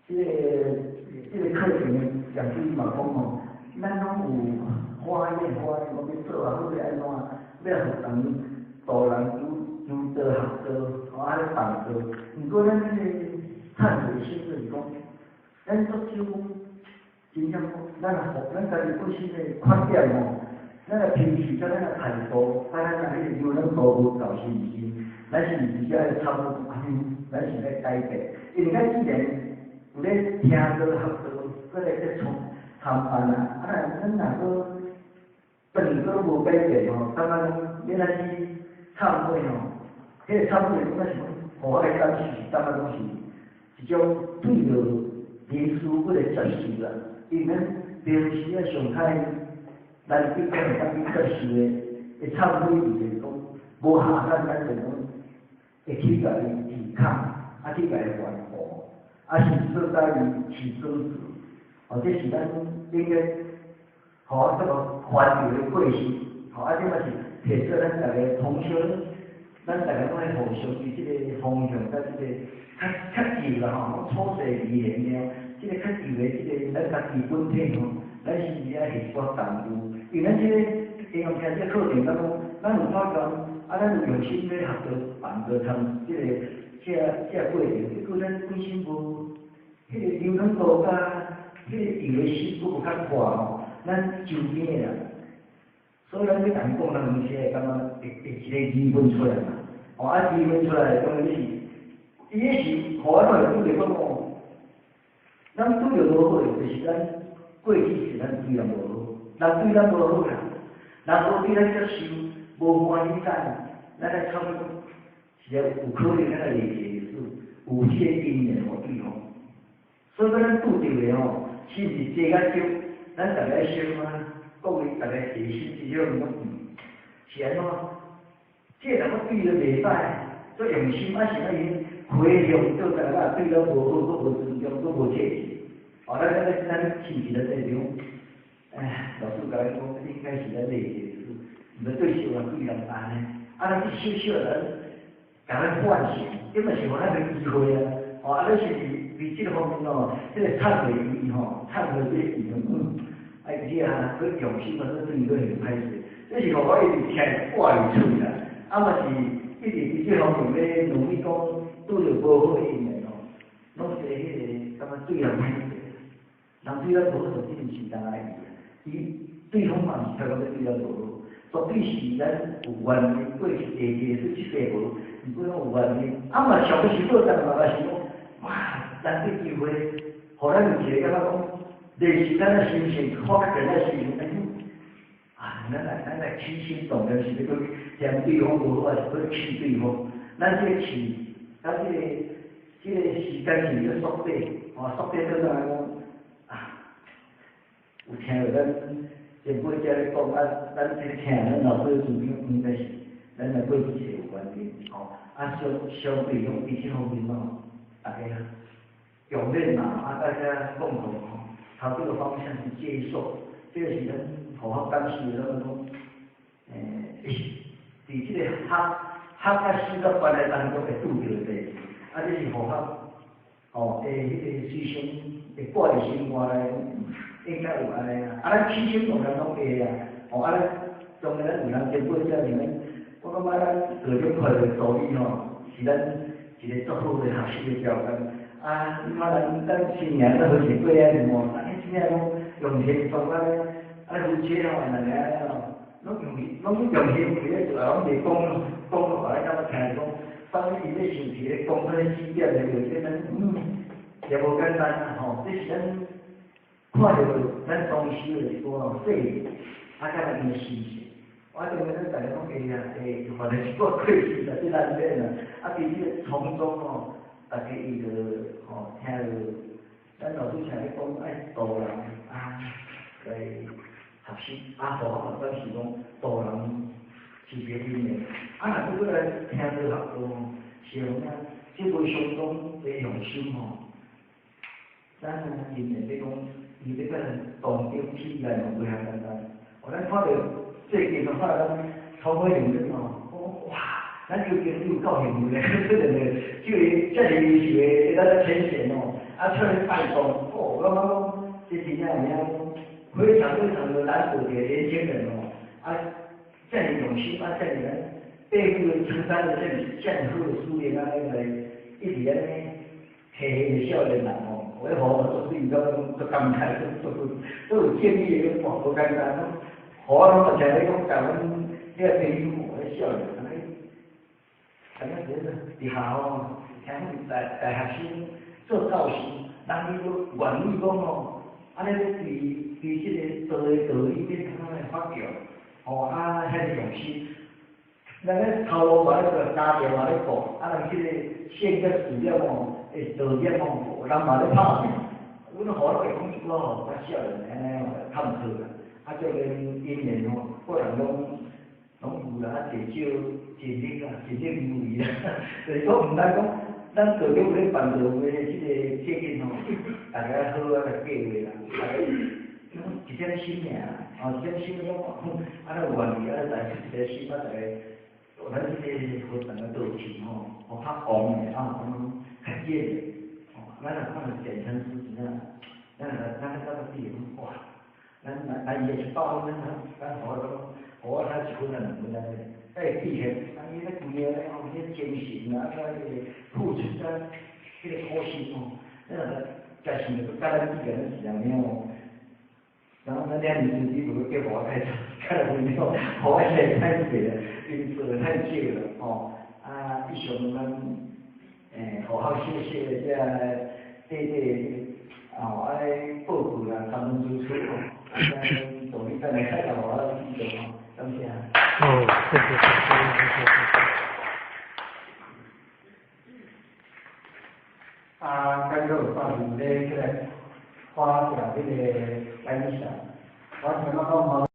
這個課程的講師嘛講吼，咱攏有發願發願講欲做啊好欲按怎，欲予人度人求求道學道，吼啊咧辦道。毋過咱這個懺悔心就是講，咱足少講，真正講，咱若咱家己本身的缺點吼，咱的脾氣佮咱的態度，啊，咱若彼個容忍度無夠是毋是？咱是毋是愛懺悔講，咱是愛改變？因為咱既然有咧聽道學道，閣來接觸參辦啊，啊，咱若閣斷閣無改變吼，感覺講欲來去懺悔吼，彼個懺悔感覺是講，予我的感受是感覺講是一種對著靈師閣來接受啦。因為咱平時啊上較難得講會當去接受的，會懺悔就是講無下簡單就講會去共伊抵抗，啊去共伊維護，啊是做甲伊起爭執，哦，這是咱應該，予這個環境的過失，吼，啊，這嘛是提出咱逐个同修，咱逐个攏愛互相佇這個方向，佮這個較較舊啦吼，攏粗細語言爾，這個較舊的這個咱家己本體吼，咱是毋是愛下一寡功夫？因為咱這個應用聽這個課程當中，咱有發覺，啊，咱有用心咧學道辦道參這個這過程，結果咱本身無彼個容忍度佮彼個用的心閣無較闊吼，咱就驚啦。所以咱欲共伊講，咱有時會感覺會一個疑問出來嘛。哦，啊疑問出來，當然是，伊彼是予我會拄著講哦，咱拄著無好的，就是咱過去是咱對人無好，人對咱無好啦，人無對咱接受，無歡喜咱，咱來懺悔講，是啊，有可能咱來理解是有這個因緣予對方。所以講咱拄著的吼，是毋是濟較少？咱逐个愛先啊，各位逐个下心之後，講是按怎？這個人我對伊袂歹，做用心，啊是愛回向倒轉來，對咱無好，閣無尊重，閣無客氣。哦，咱是毋是咱這種？哎，老師共咱講，應該是咱理解是，毋對小人對人按呢，啊，咱去小小人，共咱反省，這嘛是予咱個機會啊！哦，啊，咱是佇這個方面哦，這個懺悔意吼，懺悔這個意，啊，你啊，閣用心啊，閣對伊閣會歹勢，這是予我一直聽掛佇喙啦。啊嘛是一直佇這方面咧努力講，拄著無好的因緣哦，攏是彼個感覺對人歹勢，人對咱無好，就一定是人愛伊，伊對方嘛毋是講欲對咱無好，絕對是咱有原因過去下個是這世無，毋過攏有原因。啊嘛上欲是倒轉嘛，嘛是講，哇，難得機會，予咱有一個感覺講，練習咱的心性，發覺咱心性，哎啊，咱來起心動念是欲閣嫌對方無好，還是閣氣對方？咱這個氣，咱這個時間是咧縮短，哦，縮短倒轉來講，啊，有聽著咱前輩遮咧講，啊，咱這個聽咱老師主張應該是咱來過去是有關係，吼，啊相相對講佇這方面哦，大家共勉嘛，啊，大家共同吼，朝這個方向去接受，這個是咱予我感受的，咱講，佇這個學學佮死佮辦的當中會拄著的代誌，啊，這是予我吼，會彼個隨身會掛佇心肝內，應該有按呢啊，啊，咱起心動念攏會啊，吼，啊，咱當然咱有人前輩遮爾，我感覺咱各種快樂道理吼，是咱一個足好的學習的條件。啊，你看咱新年咱好勢過啊，是無？啊，你真正講用心當安呢，啊，夫妻吼，兩個按呢吼，攏用攏用心佇咧做，攏袂講講落來，感覺聽講，當伊咧生氣咧講出咧指點的，就這咱也無簡單啊吼，這是咱看著咱當時的一寡細節，啊，佮咱的心情。我認為咱逐个攏會啊，會犯著一寡過失啦，這難免啦。啊，佇這個從中吼，逐家伊就吼聽著，咱老師常咧講愛度人啊，來學習，啊，予我嘛表示講度人是一個因緣。啊，若閣來聽著學道吼，是有影，這無相當的用心吼。咱啊，因緣欲講，伊欲佮咱當中起來嘛，袂遐簡單。哦，咱看著最近看咱創會裡面吼，講哇，咱究竟有夠幸運咧，這個這個遮爾優秀的，咱來呈現哦。啊出來帶動，哦，我感覺講，這真正有影非常非常的難得的年輕人哦，啊，遮爾用心，啊，遮爾咱背負承擔的遮爾好的使命，啊，來一直按呢，嘿嘿的少年人哦，我予我足水，攏足感慨，足足足有敬意的，哇，無簡單，予我攏嘛聽咧講，共阮遐個朋友，彼少年按呢，按呢就是佇學校吼，聽講大學生做教師，人伊閣願意講吼，按呢咧對這個道的道理咧，通來發表，吼啊，遐爾用心。咱咧頭路嘛咧做，家庭嘛咧顧，啊人這個線甲事業吼，會道業吼，人嘛咧拍拼。阮予我會講一寡吼，較少年按呢探討啦，啊，這個姻緣吼，個人攏攏有啦，啊，濟少盡力啦，盡力而為啦，就是講毋但講，咱道長咧辦道會的這個責任吼，大家好好來計劃啦，大家一點心爾，哦，一點心攏，啊，咱有願意啊，來出一個心啊，大家，咱這個活動的道場吼，哦，較旺的，啊，較熱的，哦，咱若看簡稱是怎樣，咱咱比如講，哇，咱伊100分，咱予我講，予我睇一分啊兩分按呢，會記起，啊，伊咧規个咧吼，彼精神啊，啊，彼個付出啊，彼個苦心吼，咱若加想著佮咱之間是按呢吼。然後咱兩年時無叫我太太分了，我實在太濟了，因為做得太少了，吼。啊，以上咱學校小小的這短短哦，按呢報告啦，三分之出吼，啊，助理等下再來我記錄吼，感謝。哦，謝謝，謝謝，謝謝。啊，剛剛有發現咧，起來發表彼個感想，我感覺講吼。